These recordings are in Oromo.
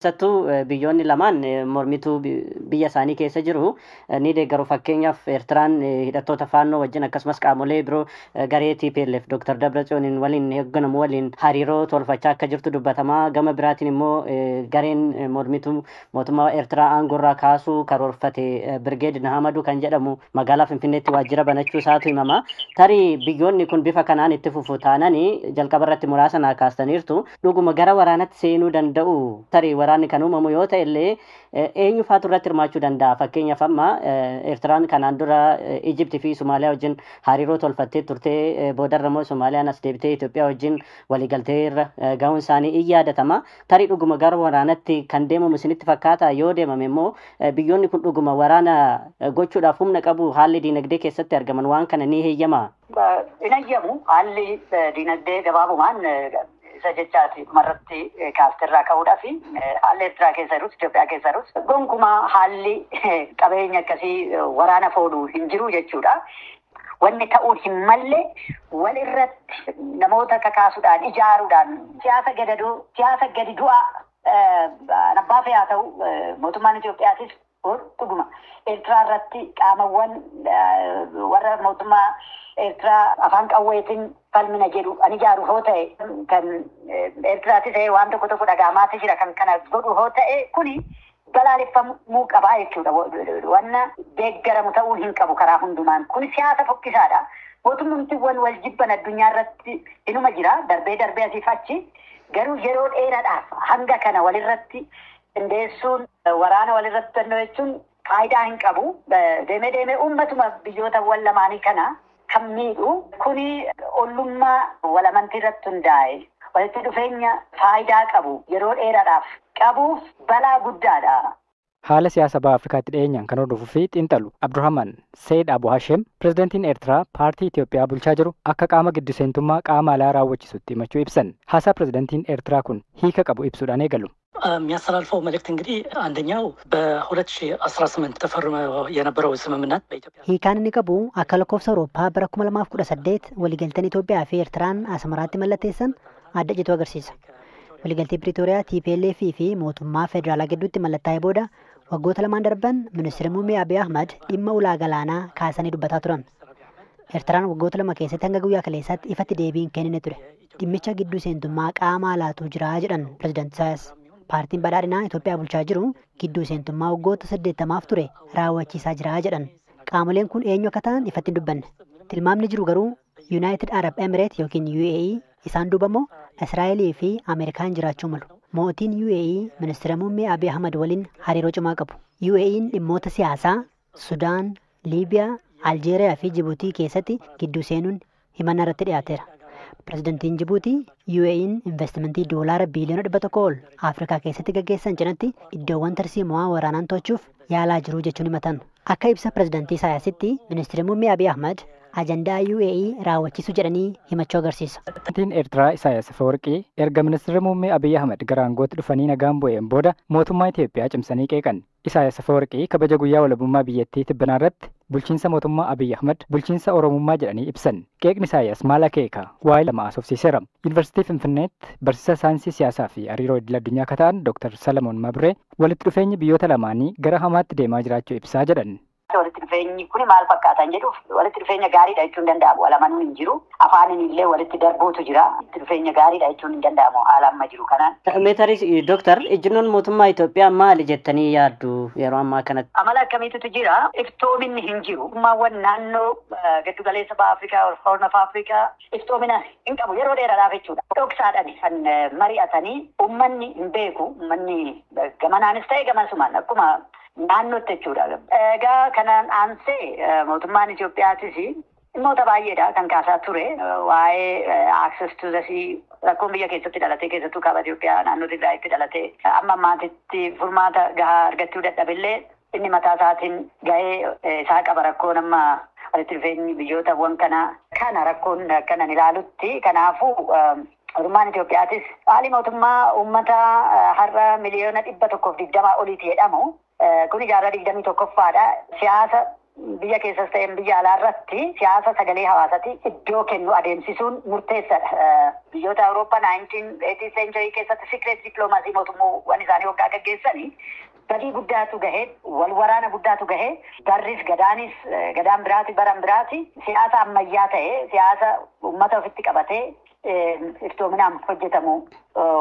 Keessattuu biyyoonni lamaan mormituu biyya isaanii keessa jiru ni deeggaru. Fakkeenyaaf, Eertiraan hidhattoota Faannoo wajjin, akkasumas qaamolee biroo garee TPLF Dr. Dabratsiyooniin waliin hoogganamu waliin hariiroo tolfachaa akka jirtu dubbatamaa. Gama biraatiin immoo gareen mormituu mootummaa Eertiraa aangoorraa kaasuu karoorfate, Birgeed Nahamaduu kan jedhamu, magaalaa Finfinneetti waajjira banachuu isaatu himama. Tarii biyyoonni kun bifa kanaan itti fufu taananii, jalqaba irratti muraasa naa kaastaniirtu, dhuguma gara waraanatti seenuu danda'u. Tarii waraanni kan uumamu yoo ta'e illee, eenyu faatu irratti hirmaachuu danda'a? Fakkeenyaaf, amma Eertiraan kanaan dura Ijiptii fi Somaaliyaa wajjin hariiroo tolfattee turtee, boodarra immoo Somaaliyaan as deebitee Itoophiyaa wajjin waliigaltee irra gahuun isaanii in yaadatama. Tarii dhuguma gara waraanatti kan deemamu isinitti fakkaata? Yoo deemame immoo biyyoonni kun dhuguma waraana gochuudhaaf humna qabu? Haalli diinagdee keessatti argaman waan kana ni heeyyama? Hin hayyamu. Haalli diinagdee, gabaabumaan isa jechaati dhumarratti kaaftirraa ka'uudhaa fi haalli Eertiraa keessa jirus, Itoophiyaa keessa jirus, gonkumaa haalli qabeenya akkasii waraana fooluu hin jiru jechuudha. Wanni ta'uu hin malle, wal irratti namoota kakaasuudhaan, ijaaruudhaan, siyaasa gadadoo, siyaasa gadi du'aa abbaa fe'aa haa ta'u, mootummaan Itoophiyaatis dhuguma Eertiraa irratti qaamawwan warra mootummaa Eertiraa afaan qawweetiin falmina jedhu ani ijaaru hoo ta'e, kan Eertiraatis ta'e waan tokko tokko dhaga'amaatti jira, kan kana godhu hoo ta'e, kuni balaaleffamuu qabaa jechuudha. Wanna deeggaramu ta'uu hin qabu karaa hundumaan. Kun siyaasa fokkisaadha. Mootummoottiiwwan wal jibban addunyaa irratti inuma jira, darbee darbee asiif achi. Garuu yeroo dheeraadhaaf hanga kana walirratti qindeessuun, waraana walirratti fannoo jechuun faayidaa hin qabu. Deemee deemee uummatuma biyyootawwan lamaanii kana kan miidhu kuni ollummaa wal amantii irratti hundaa'e, walitti dhufeenya faayidaa qabu yeroo dheeraadhaaf qabuuf balaa guddaadha. Haala siyaasa baha Afrikaatti dhiyeenyaan kan hordofuu fi xiinxalu Abdurrahman Seyd Abu Hashem, pirezidantiin Eertiraa paartii Itoophiyaa bulchaa jiru akka qaama giddu seentummaa qaama alaa raawwachisutti himachuu ibsan. Haasaa pirezidantiin Eertiraa kun hiika qabu ibsuudhaan eegalu. የሚያስተላልፈው መልእክት እንግዲህ አንደኛው በ2018 ተፈርሞ የነበረው ስምምነት በኢትዮጵያ Hiikaan inni qabu, akka lakkoofsa Awurooppaa bara 2018 waliigalteen Itoophiyaa fi Eertiraan Asmaraatti mallatteessan adda cituu agarsiisa. Waliigaltee Piriitooriyaa TPLF fi mootummaa federaalaa gidduutti mallattaa'ee booda, waggoota lamaan darban ministeerri muummee Abiy Ahmad dhimma ulaa galaanaa kaasanii dubbataa turan. Eertiraan waggoota 2 keessatti hanga guyyaa kaleessaatti ifatti deebii hin kennine ture. Dhimmicha gidduu seentummaa qaama alaatu jira jedhan pirezidaanti Isaayyaas. Paartiin Badhaadhinaa Itoophiyaa bulchaa jiru gidduu seentummaa waggoota 80f ture raawwachiisaa jira jedhan. Qaamoleen kun eenyu akka ta'an ifatti hin dubbanne. Tilmaamni jiru garuu United Arab Emirates yookiin UAE, isaan duuba immoo Israa'elii fi Ameerikaan jiraachuu malu. Mootiin UAE ministeera muummee Abiy Ahmad waliin hariiroo cimaa qabu. UAE'n dhimmoota siyaasaa Sudaan, Liibiyaa, Aljeeriyaa fi Jibuutii keessatti gidduu seenuun himannaa irratti dhiyaateera. Pirezidantiin Jibuutii UAE'n investimentii doolaara biiliyoona 100 ol Afrikaa keessatti gaggeessan cinatti iddoowwan tarsiimoo waraanaan to'achuuf yaalaa jiru jechuun himatan. Akka ibsa pirezidantii Isaayyaasitti, ministeerri muummee Abiy Ahmad ajandaa UAE raawwachiisu jedhanii himachuu agarsiisa. Pirezidantiin Eertiraa Isaayyaas Afawarqii erga ministeerri muummee Abiy Ahmad gara aangootti dhufanii nagaan bu'een booda mootummaa Itoophiyaa cimsanii qeeqan. Isaayyaas Afawarqii kabaja guyyaa walabummaa biyyattii tibbanaa irratti bulchiinsa mootummaa Abiy Ahmad bulchiinsa Oromummaa jedhanii ibsan. Qeeqni Isaayyaas maal akeeka? Waa'ee lama haasofsiiseera. Yuunivarsiitii Finfinneetti barsiisaa saayinsii siyaasaa fi hariiroo idil addunyaa akka ta'an Dr. Salamoon Mabree, walitti dhufeenyi biyyoota lamaanii gara hamaatti deemaa jiraachuu ibsaa jedhan. Walitti dhufeenyi kuni maal fakkaatan jedhuuf, walitti dhufeenya gaariidha jechuun danda'amu. Wal amanuun hin jiru. Afaaniin illee walitti darbuutu jira. Walitti dhufeenya gaariidha jechuun hin danda'amu haala amma jiru kanaan. Meetarii Dooktar, ejjennoon mootummaa Itoophiyaa maali jettanii yaaddu yeroo ammaa kanatti? Amala akkamiitu jira? Iftoominni hin jiru. Mootummaawwan naannoo giddu galeessa baha Afrikaa, Horn of Afrikaa, iftoomina hin qabu yeroo dheeraadhaaf jechuudha. Dhoksaadhaan kan mari'atanii, uummanni hin beeku. Uummanni gamanaanis ta'e gamasumaan akkuma naannootti jechuudha. Egaa kanaan aansee mootummaan Itoophiyaatis dhimmoota baay'eedha kan kaasaa ture. Waa'ee access to the sea, rakkoon biyya keessatti dhalatee, keessattuu kaaba Itoophiyaa naannoo Tigraayitti dhalatee amma ammaatitti furmaata gahaa argachuu dadhabillee, inni mataa isaatiin gahee isaa qaba rakkoon amma walitti dhufeenyi biyyootawwan kana rakkoon akkanan ilaalutti. Kanaafuu mootummaan Itoophiyaatis haalli mootummaa uummata har'a miliyoona 120 oliiti jedhamu kun jaarraa 21ffaadha. Siyaasa Biyya keessas ta'e biyya alaa irratti siyaasa sagalee hawaasaati iddoo kennu adeemsisuun murteessaadha. Biyyoota Awurooppaa 19th century keessatti secret diplomacy mootummoowwan isaanii waggaa gaggeessanii badii guddaatu gahee, wal waraana guddaatu gahee, barris gadaanis gadaan biraati, baran biraati, siyaasa ammayyaa ta'e, siyaasa uummata ofitti qabatee iftoominaan hojjetamu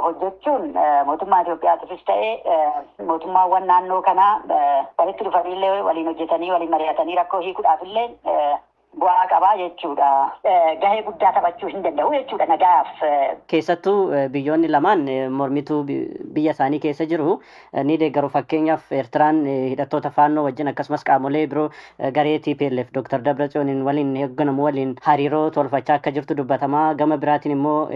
hojjechuun mootummaa Itoophiyaatiifis ta'ee mootummaawwan naannoo kanaa walitti dhufaniillee waliin hojjetanii waliin mari'atanii rakkoo hiikuudhaaf illee bu'aa qabaa jechuudha. Gahee guddaa taphachuu hin danda'u jechuudha nagaaf. Keessattuu biyyoonni lamaan mormituu biyya isaanii keessa jiru ni deeggaru. Fakkeenyaaf, Eertiraan hidhattoota Faannoo wajjin akkasumas qaamolee biroo garee TPLF Dr. Dabratsiyooniin waliin hoogganamu waliin hariiroo tolfachaa akka jirtu dubbatamaa. Gama biraatiin immoo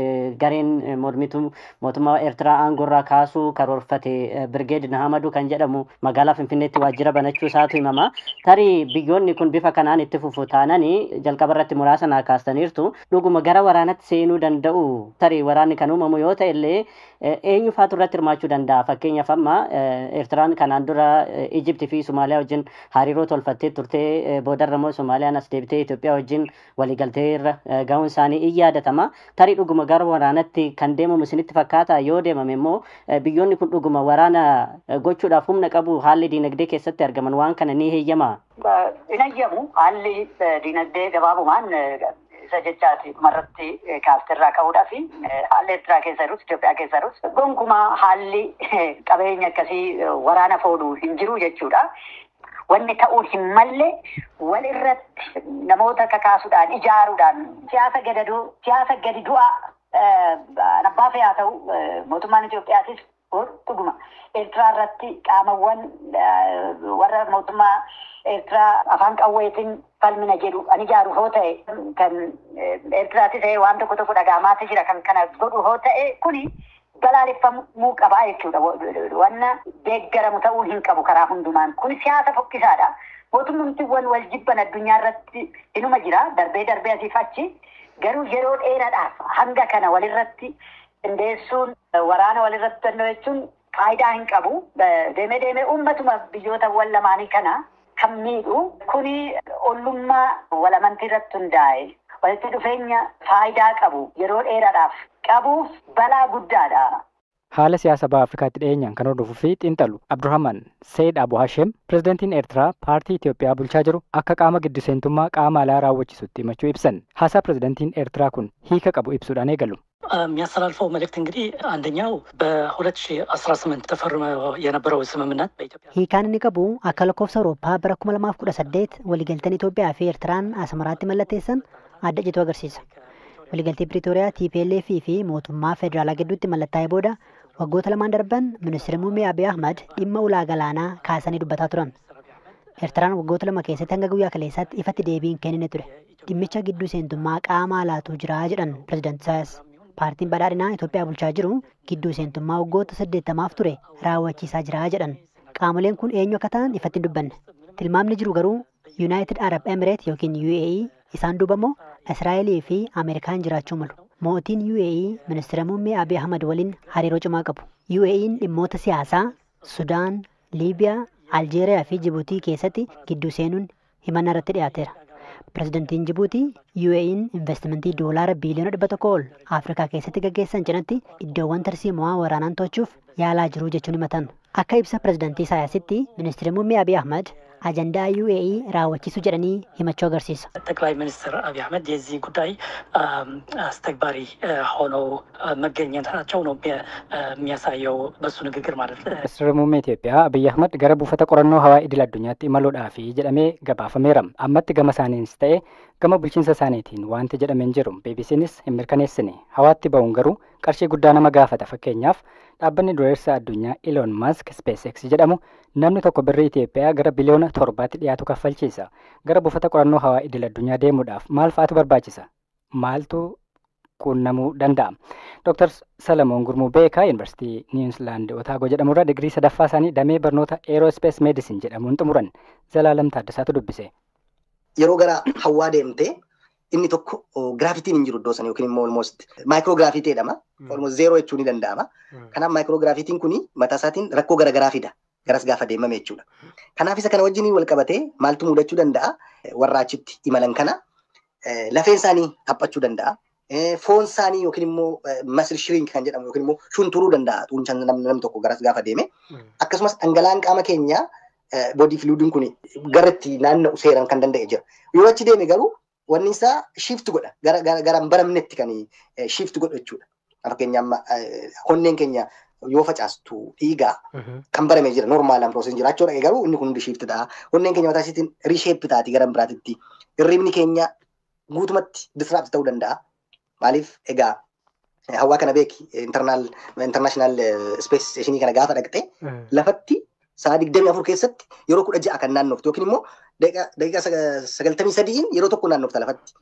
gareen mormituu mootummaa Eertiraa aangoorraa kaasuu karoorfate Birgeed Nahamaduu kan jedhamu magaalaa Finfinneetti waajjira banachuu isaatu himama. Tarii biyyoonni kun bifa kanaan itti fufu taananii, jalqaba irratti muraasa naa kaastaniirtu, dhuguma gara waraanatti seenuu danda'u? Tarii waraanni kan uumamu yoo ta'e illee eenyu faatu irratti hirmaachuu danda'a? Fakkeenyaaf, amma Eertiraan kanaan dura Ijiptii fi Somaaliyaa wajjin hariiroo tolfattee turtee, boodarra immoo Somaaliyaan as deebitee Itoophiyaa wajjin waliigaltee irra gahuun isaanii in yaadatama. Tarii dhuguma gara waraanatti kan deemamu isinitti fakkaata? Yoo deemame immoo biyyoonni kun dhuguma waraana gochuudhaaf humna qabu? Haalli diinagdee keessatti argaman waan kana ni heeyyama? Hin hayyamu. Haalli diinagdee gabaabumaan isa jechaati dhumarratti kaaftirraa ka'uudhaa fi haalli Eertiraa keessa jirus Itoophiyaa keessa jirus gonkumaa haalli qabeenya akkasii waraana fooluu hin jiru jechuudha. Wanni ta'uu hin malle wal irratti namoota kakaasuudhaan, ijaaruudhaan, siyaasa gadadoo, siyaasa gadi du'aa abbaa fe'aa ta'u, mootummaan Itoophiyaatis dhuguma Eertiraa irratti qaamawwan warra mootummaa Eertiraa afaan qawweetiin falmina jedhu ani ijaaru hoo ta'e, kan Eertiraatti ta'e waan tokko tokko dhaga'amaatti jira, kan kana godhu hoo ta'e, kuni balaaleffamuu qabaa jechuudha. Wanna deeggaramu ta'uu hin qabu karaa hundumaan. Kun siyaasa fokkisaadha. Mootummoottiiwwan wal jibban addunyaa irratti inuma jira, darbee darbee asiif achi. Garuu yeroo dheeraadhaaf hanga kana walirratti qindeessuun, waraana walirratti danda'u jechuun faayidaa hin qabu. Deemee deemee uummatuma biyyootawwan lamaanii kana kan miidhu kuni ollummaa wal amantii irratti hundaa'e, walitti dhufeenya faayidaa qabu yeroo dheeraadhaaf qabuuf balaa guddaadha. Haala siyaasa baha Afrikaatti dhiyeenyaan kan hordofuu fi xiinxalu Abdurrahman Seed Abu Hashem, pirezidantiin Eertiraa paartii Itoophiyaa bulchaa jiru akka qaama giddu seentummaa qaama alaa raawwachisutti himachuu ibsan. Haasaa pirezidantiin Eertiraa kun hiika qabu ibsuudhaan eegalu. የሚያስተላልፈው መልእክት እንግዲህ አንደኛው በ2018 ተፈርሞ የነበረው ስምምነት በኢትዮጵያ Hiikaan inni qabu akka lakkoofsa Awurooppaa bara 2018 waliigalteen Itoophiyaa fi Eertiraan Asmaraatti mallatteessan adda cituu agarsiisa. Waliigaltee Piriitooriyaa TPLF fi mootummaa federaalaa gidduutti mallattaa'ee booda waggoota lamaan darban ministeerri muummee Abiy Ahmad dhimma ulaa galaanaa kaasanii dubbataa turan. Eertiraan waggoota 2 keessatti hanga guyyaa kaleessaatti ifatti deebii hin kennine ture. Dhimmicha gidduu seentummaa qaama alaatu jira jedhan pirezidaanti Isaayyaas. Paartiin badhaadhinaa Itoophiyaa bulchaa jiru gidduu seentummaa waggoota 80f ture raawwachiisaa jira jedhan. Qaamoleen kun eenyu akka ta'an ifatti hin dubbanne. Tilmaamni jiru garuu United Arab Emirates yookiin UAE, isaan duuba immoo Israa'elii fi Ameerikaan jiraachuu malu. Mootiin UAE ministeera muummee Abiy Ahmad waliin hariiroo cimaa qabu. UAE'n dhimmoota siyaasaa Sudaan, Liibiyaa, Aljeeriyaa fi Jibuutii keessatti gidduu seenuun himannaa irratti dhiyaateera. Pirezidantiin Jibuutii UAE'n investimentii doolaara biiliyoona 100 ol Afrikaa keessatti gaggeessan cinatti iddoowwan tarsiimoo waraanaan to'achuuf yaalaa jiru jechuun himatan. Akka ibsa pirezidantii Isaayyaasitti ministeerri muummee Abiy Ahmad ajandaa UAE raawwachiisu jedhanii himachuu agarsiisa. ጠቅላይ ሚኒስትር አብይ አህመድ የዚህ ጉዳይ አስተግባሪ ሆነው መገኘታቸው ነው የሚያሳየው በሱ ንግግር ማለት ነው። Ministeerri muummee Itoophiyaa Abiyyi Ahmad gara buufata qorannoo hawaa idil addunyaatti imaluudhaafi jedhamee gabaafameera. Ammatti gama isaaniinis ta'e gama bulchiinsa isaaniitiin wanti jedhamee hin jiru. BBCnis hin mirkaneessine. Hawaatti ba'uun garuu qarshii guddaa nama gaafata. Fakkeenyaaf, dhaabbanni dureessa addunyaa Elon Musk SpaceX jedhamu namni tokko birrii Itoophiyaa gara biliyoona 7tti dhiyaatu kaffalchiisa. Gara buufata qorannoo hawaa idil addunyaa deemuudhaaf maal fa'aatu barbaachisa? Maaltu quunnamuu danda'a? Dr. Salamoon Gurmuu Beekaa Yuunivarsiitii Niwuzilaand Otaagoo jedhamurraa digirii sadaffaa isaanii damee barnoota Aerospace Medicine jedhamuun xumuran. Zalaalam Taaddasaatu dubbise. Yeroo gara hawaa deemtee inni tokko gravityn hin jiru iddoo sana yookiin immoo almost microgravity jedhama. Almost zero jechuun ni danda'ama. Kanaaf microgravityn kuni mataa isaatiin rakkoo garaagaraa fida. Garas gaafa deemame jechuudha. Kanaaf isa kana wajjin wal qabatee maaltu mudachuu danda'a? Warra achitti imalan kana lafeen isaanii haphachuu danda'a. Foon isaanii yookiin immoo muscle shrink kan jedhamu yookiin immoo shunturuu danda'a xuunchaan namni tokko garas gaafa deeme. Akkasumas dhangala'aan qaama keenyaa body fluidiin kun gara itti naanna'u seeraan kan danda'e jira. Yoo achi deeme garuu wanni isaa shift godha. Gara hin baramnetti kan shift godhu jechuudha. Fakkeenyaaf amma onneen keenya yoo facaastu dhiigaa kan barame jira, normaalaan process jiraachuu dhaqe, garuu inni kun hundi shift ta'a. Onneen keenya mataa isheetiin reshape taati gara biraatitti. Hirribni keenya guutumatti disrupt ta'uu danda'a. Maaliif egaa hawaa kana beeki, international space station kana gaafa dhaqxe lafatti sa'a 24 keessatti yeroo 16 kan naannoftu yookiin immoo daqiiqaa 93n yeroo tokko naannofta lafatti.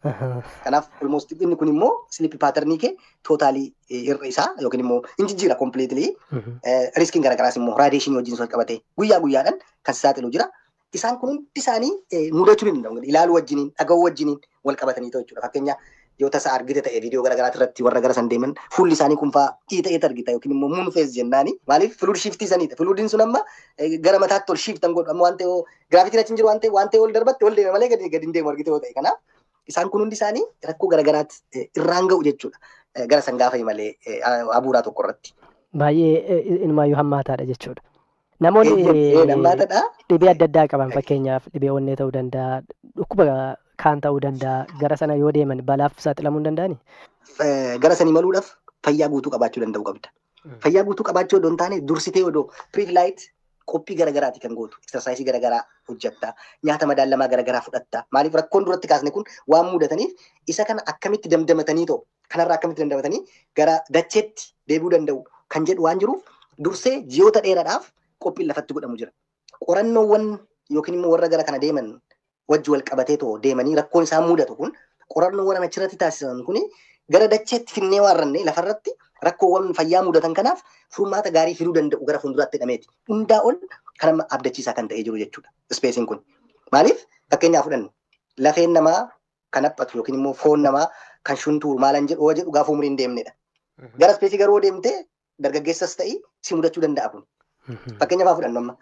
Kanaaf almost inni kun immoo sleep patternii kee totally irra isaa yookiin immoo hin jijjiira completely. Riskiin garaagaraas immoo radiationii wajjin wal qabatee guyyaa guyyaadhaan kan saaxilu jira. Isaan kun hundi isaanii mudachuu ni danda'u. Ilaaluu wajjiniin, dhaga'uu wajjiniin wal qabatanii ta'u jechuudha. Fakkeenya yoo tasa argite ta'e, viidiyoo garaagaraa irratti warra gara san deeman fuulli isaanii kun fa'aa ta'eet argita yookiin immoo moon face jennaani. Maaliif? Fluid shiftii saniidha. Fluidiin sun amma gara mataatti ol shiftan godhu, amma waan ta'e gravityn achi hin jiru waan ta'e, waan ta'e ol darbatti ol deema malee gadi hin deemu argite yoo ta'e. Kanaaf isaan kun hundi isaanii rakkoo garaagaraatti irraan ga'u jechuudha. Gara san gaafa malee abuuraa tokko irratti. Baay'ee inumaayyuu hammaataadha jechuudha. Namoonni dhibee adda addaa qaban, fakkeenyaaf dhibee onnee ta'uu danda'a, dhukkuba kaan ta'uu danda'a, gara sana yoo deeman balaaf saaxilamuu hin danda'ani? Gara sanii maluudhaaf fayyaa guutuu qabaachuu danda'u qabda. Fayyaa guutuu qabaachuu odoo hin taane, dursitee odoo pre-flight qophii garaagaraati kan gootu. Exerciseii garaagaraa hojjetta. Nyaata madaalamaa garaagaraa fudhatta. Maaliif? Rakkoon duratti kaasne kun waan mudataniif, isa kana akkamitti damdamatanii ta'u, kanarraa akkamitti damdamatanii gara dacheetti deebi'uu danda'u kan jedhu waan jiruuf, dursee ji'oota dheeraadhaaf qophiin lafatti godhamu jira. Qorannoowwan yookiin immoo warra gara kana deeman wajji wal qabatee too deemanii rakkoon isaan mudatu kun, qorannoowwan achirratti taasisan kun gara dacheetti finnee waarranne lafarratti rakkoowwan fayyaa mudatan kanaaf furmaata gaarii fiduu danda'u gara fuulduraatti hidhameeti. Hundaa ol kan amma abdachiisaa kan ta'ee jiru jechuudha spaceiin kun. Maaliif? Fakkeenyaaf fudhannu, lafeen namaa kan haphatu yookiin immoo foon namaa kan shuntuuru maalan jedhu jedhu gaafa umriin hin deemnedha. Gara spaceii garuu deemtee dargaggeessas ta'ii si mudachuu danda'a kun. Fakkeenyaaf haa fudhannu amma.